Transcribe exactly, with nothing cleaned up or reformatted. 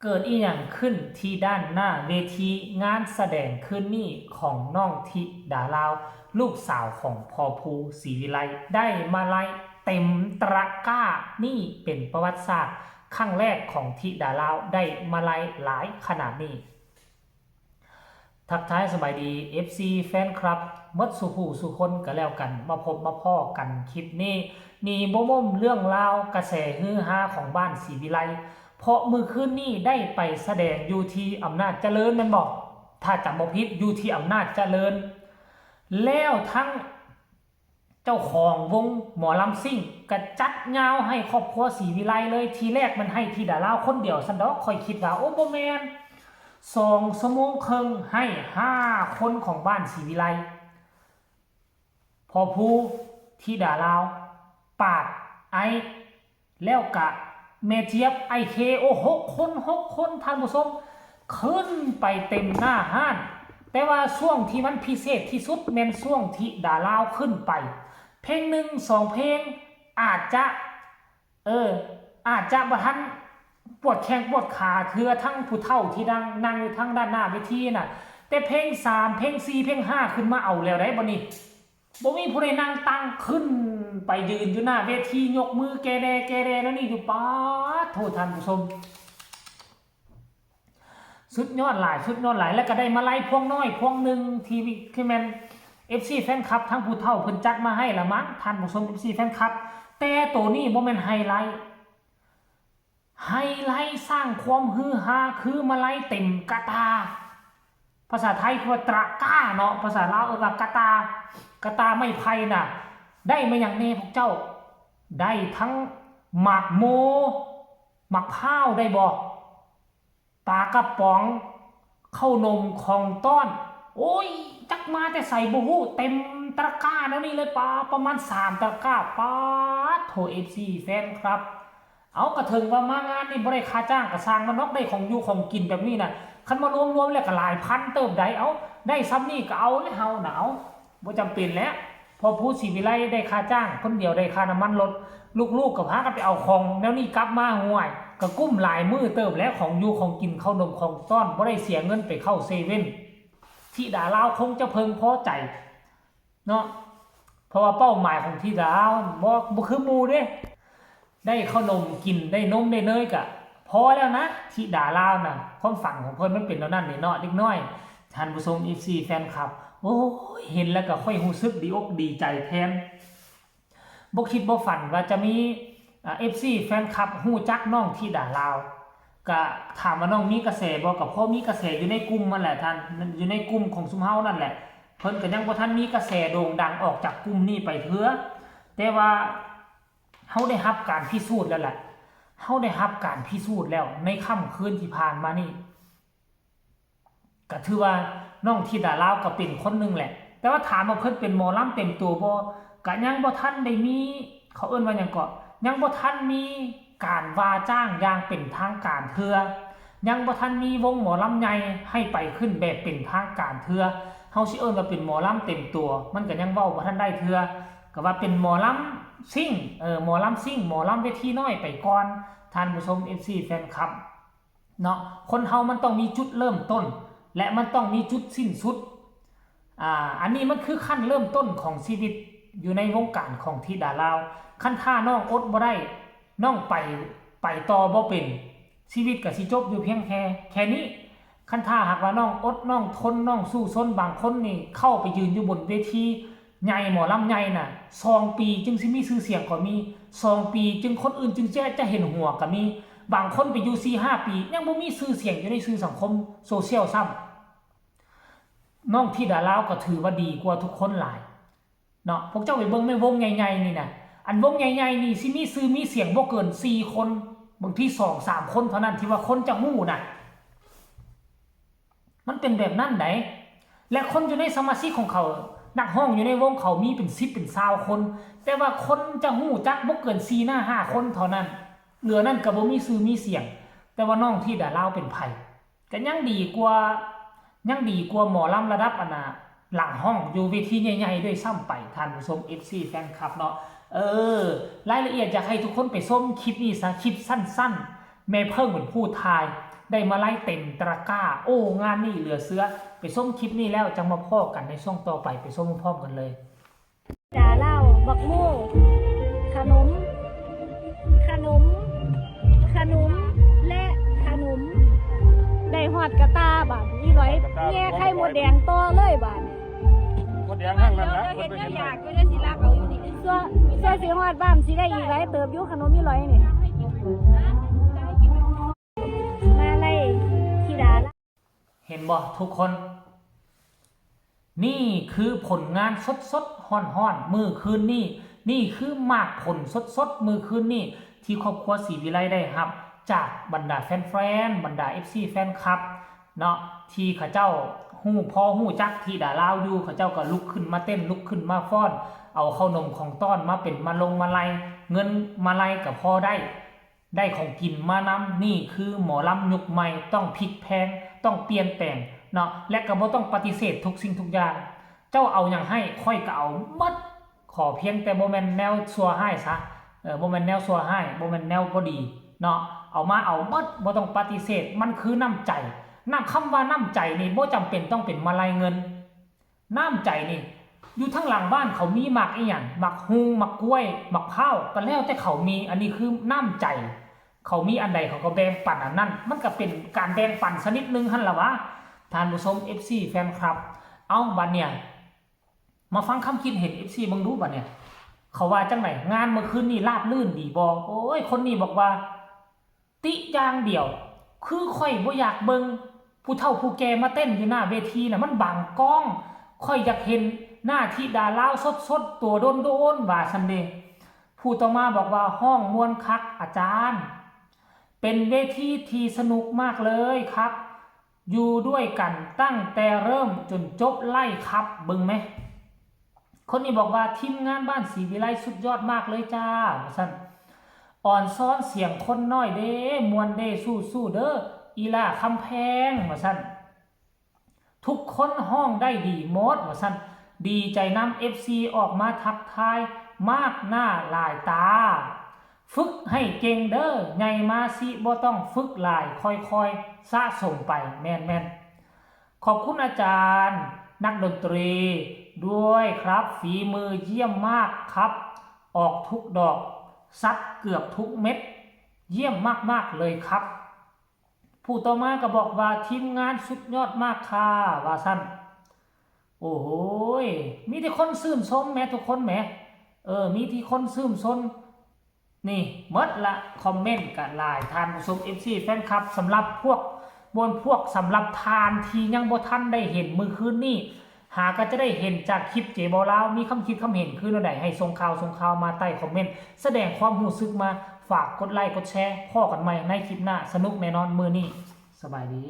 เกิดอีหยังขึ้นที่ด้านหน้าเวทีงานแสดงคืนนี้ของน้องธิดาลาว ลูกสาวของพ่อภูศรีวิไล ได้มาลัยเต็มตะกร้า นี่เป็นประวัติศาสตร์ครั้งแรกของธิดาลาวได้มาลัยหลายขนาดนี้ ทักทายสบายดี เอฟซี แฟนคลับหมดสู่ผู้สู่คนก็แล้วกัน มาพบมาพ้อกันคลิปนี้ นี่บ่ม่มเรื่องราวกระแสฮือฮาของบ้านศรีวิไล เพราะมื้อคืนนี้ได้ไปแสดงอยู่ที่อำนาจเจริญแม่นบ่ ถ้าจำบ่ผิดอยู่ที่อำนาจเจริญ แล้วทั้งเจ้าของวงหมอลำซิ่งก็จัดยาวให้ครอบครัวศรีวิไลเลย ทีแรกมันให้ธิดาลาวคนเดียวซั้นดอก ข้อยคิดว่า โอ้ บ่แม่น สองชั่วโมงครึ่งให้ห้าคนของบ้านศรีวิไล พ่อภู ธิดาลาว ปาด ไอ แล้วกะแม่เจี๊ยบ ไอเค โอ้ หกคน หกคน ท่านผู้ชม ขึ้นไปเต็มหน้าห้าน แต่ว่าช่วงที่มันพิเศษที่สุดแม่นช่วงธิดาลาวขึ้นไป เพลงหนึ่งสองเพลง อาจจะ เออ อาจจะบ่ทันปวดแข้งปวดขาเทื่อ ทั้งผู้เฒ่าที่นั่ง นั่งอยู่ทางด้านหน้าเวทีน่ะ แต่เพลงสาม เพลงสี่ เพลงห้า ขึ้นมาเอาแล้วได้บ่นี่ บ่มีผู้ใดนั่งตัง ขึ้นไปยืนอยู่หน้าเวที ยกมือแกแดแกแดแล้วนี่อยู่ ป๊าดโท ท่านผู้ชม สุดยอดหลาย สุดยอดหลาย แล้วก็ได้มาลัยพวงน้อยพวงหนึ่งที่ ที่แม่น เอฟซี แฟนคลับทั้งผู้เฒ่าเพิ่นจัดมาให้ละมั้ง ท่านผู้ชม เอฟซี แฟนคลับ แต่โตนี้บ่แม่นไฮไลท์ ไฮไลท์สร้างความฮือฮาคือมาลัยเต็มกะตา ภาษาไทยคือว่าตะกร้าเนาะ ภาษาลาวเอิ้นว่ากะตา กะตาไม้ไผ่น่ะ ได้มาหยังแน่พวกเจ้า ได้ทั้งหมากโม หมากพร้าวได้บ่ ปลากระป๋อง ข้าวหนมของต้อน โอ้ย จักมาแต่ไสบ่ฮู้ เต็มตะกร้าแนวนี้เลย ปา ประมาณสามตะกร้า ป๊าดโท เอฟซี แฟนคลับ เอา กะเถิงว่ามางานนี่บ่ได้ค่าจ้างกะซ่างมันดอก ได้ของอยู่ของกินแบบนี้น่ะ คันมารวมๆแล้วกะหลายพันเติบใด เอา ได้ซ่ำนี่กะเอาเลยเฮาน่ะ เอา บ่จำเป็นแล้ว พ่อภูศรีวิไลได้ค่าจ้างคนเดียว ได้ค่าน้ำมันรถ ลูกๆกะพากันไปเอาของแนวนี้กลับมา ห่วย กะกุ้มหลายมื้อเติบแล้ว ของอยู่ของกิน ข้าวหนมของต้อน บ่ได้เสียเงินไปเข้าเซเว่น ธิดาลาวคงจะเพิ่งพอใจเนาะ เพราะว่าเป้าหมายของธิดาลาวบ่ บ่คือหมู่เด้ ได้ข้าวหนมกิน ได้นมได้เนยกะพอแล้วนะ ธิดาลาวน่ะ ความฝันของเพิ่นมันเป็นแนวนั้นเด้เนาะ เด็กน้อย ท่านผู้ชม เอฟซี แฟนคลับ โอ้ย เห็นแล้วกะค่อยรู้สึกดีอกดีใจแทน บ่คิดบ่ฝันว่าจะมี อ่า เอฟซี แฟนคลับรู้จักน้องธิดาลาว กะถามว่าน้องมีกระแสบ่ กะพอมีกระแสอยู่ในกลุ่มนั่นแหละท่าน อยู่ในกลุ่มของซุมเฮานั่นแหละ เพิ่นกะยังบ่ทันมีกระแสโด่งดังออกจากกลุ่มนี้ไปเทื่อ แต่ว่าเฮาได้รับการพิสูจน์แล้วแหละ เฮาได้รับการพิสูจน์แล้วในค่ำคืนที่ผ่านมานี้ กะถือว่าน้องธิดาลาวกะเป็นคนหนึ่งแหละ แต่ว่าถามว่าเพิ่นเป็นหมอลำเต็มตัวบ่ กะยังบ่ทันได้มี เขาเอิ้นว่าหยังเกาะ ยังบ่ทันมีการว่าจ้างอย่างเป็นทางการเทื่อ ยังบ่ทันมีวงหมอลำใหญ่ให้ไปขึ้นแบบเป็นทางการเทื่อ เฮาสิเอิ้นว่าเป็นหมอลำเต็มตัว มันกะยังเว้าบ่ทันได้เทื่อ กะว่าเป็นหมอลำซิ่ง เออ หมอลำซิ่ง หมอลำเวทีน้อยไปก่อน ท่านผู้ชม เอฟซี แฟนคลับ เนาะ คนเฮามันต้องมีจุดเริ่มต้น และมันต้องมีจุดสิ้นสุด อ่า อันนี้มันคือขั้นเริ่มต้นของชีวิตอยู่ในวงการของธิดาลาว คันถ้าน้องอดบ่ได้ น้องไป ไปต่อบ่เป็น ชีวิตกะสิจบอยู่เพียงแค่ แค่นี้ คันถ้าหากว่าน้องอด น้องทน น้องสู้ซน บางคนนี่เข้าไปยืนอยู่บนเวทีใหญ่ หมอลำใหญ่น่ะ สองปีจึงสิมีชื่อเสียงกะมี สองปีจึงคนอื่นจึงจะ จะเห็นหัวกะมี บางคนไปอยู่สี่ห้าปี ยังบ่มีชื่อเสียงอยู่ในสื่อสังคมโซเชียลซ้ำ น้องธิดาลาวกะถือว่าดีกว่าทุกคนหลายเนาะ พวกเจ้าไปเบิ่งในวงใหญ่ๆนี่น่ะ อันวงใหญ่ๆนี่สิมีชื่อมีเสียงบ่เกินสี่คน บางทีสองสามคนเท่านั้นที่ว่าคนจะฮู้น่ะ มันเป็นแบบนั้นได และคนอยู่ในสมาชิกของเขา นักฮ้องอยู่ในวงเขามีเป็นสิบเป็นซาวคน แต่ว่าคนจะฮู้จักบ่เกินสี่หน้าห้าคนเท่านั้น เหลือนั้นกะบ่มีชื่อมีเสียง แต่ว่าน้องธิดาลาวเป็นไผ กะยังดีกว่า ยังดีกว่าหมอลำระดับอันน่ะ หลังห้องอยู่เวทีใหญ่ๆด้วยซ้ำไป ท่านผู้ชม เอฟซี แฟนคลับเนาะ เออ รายละเอียดอยากให้ทุกคนไปชมคลิปนี้ซะ คลิปสั้นๆ แม่เพิ่งเป็นผู้ทาย ได้มาลัยเต็มตะกร้า โอ้ งานนี้เหลือเชื่อ ไปชมคลิปนี้แล้วจังมาพ้อกันในช่วงต่อไป ไปชมพร้อมกันเลย ดาลาวบักโม ขนม ขนม ขนม และขนม ได้ฮอดกะตาบาดนี้ร้อย แย่ไข่มดแดงต่อเลยบาดนี้ มดแดงทั้งนั้นนะ เห็นเจ้าอยากก็ได้สิลากเอาอยู่นี่ ส่วนส่วนสิฮอดบ้านสิได้อีกหลายเติบอยู่ขนมอีร้อยนี่ มาลัยธิดาลาว เห็นบ่ทุกคน นี่คือผลงานสดสดๆฮ้อนฮ้อนๆมื้อคืนนี้ นี่คือหมากผลสดสดๆมื้อคืนนี้ ที่ครอบครัวศรีวิไลได้รับ จากบรรดาแฟนๆ บรรดา เอฟซี แฟนคลับ เนาะ ที่เขาเจ้าฮู้พ้อฮู้จักธิดาลาวอยู่ เขาเจ้าก็ลุกขึ้นมาเต้น ลุกขึ้นมาฟ้อน เอาข้าวหนมของต้อนมาเป็นมาลงมาลัย เงินมาลัยก็พอได้ ได้ของกินมานำ นี่คือหมอลำยุคใหม่ ต้องพลิกแพลง ต้องเปลี่ยนแปลงเนาะ และก็บ่ต้องปฏิเสธทุกสิ่งทุกอย่าง เจ้าเอาหยังให้ ข้อยก็เอาหมด ขอเพียงแต่บ่แม่นแนวชั่วร้ายซะ เออ บ่แม่นแนวชั่วร้าย บ่แม่นแนวบ่ดีเนาะ เอามาเอาหมด บ่ต้องปฏิเสธ มันคือน้ำใจ น้ำ คำว่าน้ำใจนี่บ่จำเป็นต้องเป็นมาลัยเงิน น้ำใจนี่ อยู่ทางหลังบ้านเขามีหมากอีหยัง หมากฮุ่ง หมากกล้วย หมากพร้าว ก็แล้วแต่เขามี อันนี้คือน้ำใจ เขามีอันใดเขาก็แบ่งปันอันนั้น มันก็เป็นการแบ่งปันชนิดหนึ่งหั่นล่ะวะ ท่านผู้ชม เอฟซี แฟนคลับ เอ้า บัดเนี่ย มาฟังคำคิดเห็น เอฟซี เบิ่งดูบัดเนี่ย เขาว่าจังได งานเมื่อคืนนี้ราบรื่นดีบ่ โอ้ย คนนี้บอกว่า ติอย่างเดียว คือข้อยบ่อยากเบิ่งผู้เฒ่าผู้แก่มาเต้นอยู่หน้าเวทีน่ะ มันบังกล้อง ข้อยอยากเห็นหน้าธิดาลาวสดๆ ตัวโดนๆ ว่าซั่นเด้ ผู้ต่อมาบอกว่า ฮ้องม่วนคักอาจารย์ เป็นเวทีที่สนุกมากเลยครับ อยู่ด้วยกันตั้งแต่เริ่มจนจบไล่ครับ เบิ่งแหม คนนี้บอกว่า ทีมงานบ้านศรีวิไลสุดยอดมากเลยจ้า ว่าซั่น อ่อนซ้อนเสียงคนน้อยเด้ ม่วนเด้ สู้ๆ เด้อ อีหล่าคำแพง ว่าซั่น ทุกคนฮ้องได้ดีหมด ว่าซั่น ดีใจนำ เอฟซี ออกมาทักทายมากหน้าหลายตา ฝึกให้เก่งเด้อ ใหญ่มาสิบ่ต้องฝึกหลาย ค่อยๆ สะสมไป แม่นๆ ขอบคุณอาจารย์ นักดนตรี ด้วยครับ ฝีมือเยี่ยมมากครับ ออกทุกดอก ซัดเกือบทุกเม็ด เยี่ยมมากๆ เลยครับ ผู้ต่อมาก็บอกว่า ทีมงานสุดยอดมากค่ะ ว่าซั่น โอ้โหย มีแต่คนชื่นชมแหมทุกคนแหม เออ มีแต่คนชื่นชม นี่หมดละ คอมเมนต์ก็หลาย ท่านผู้ชม เอฟซี แฟนคลับ สำหรับพวกบนพวก สำหรับท่านที่ยังบ่ทันได้เห็นมื้อคืนนี้ หาก็จะได้เห็นจากคลิปเจบอลาว มีคำคิดคำเห็นคือแนวใด ให้ส่งข่าวส่งข่าวมาใต้คอมเมนต์ แสดงความรู้สึกมา ฝากกดไลค์กดแชร์ พ้อกันใหม่ในคลิปหน้า สนุกแน่นอนมื้อนี้ สบายดี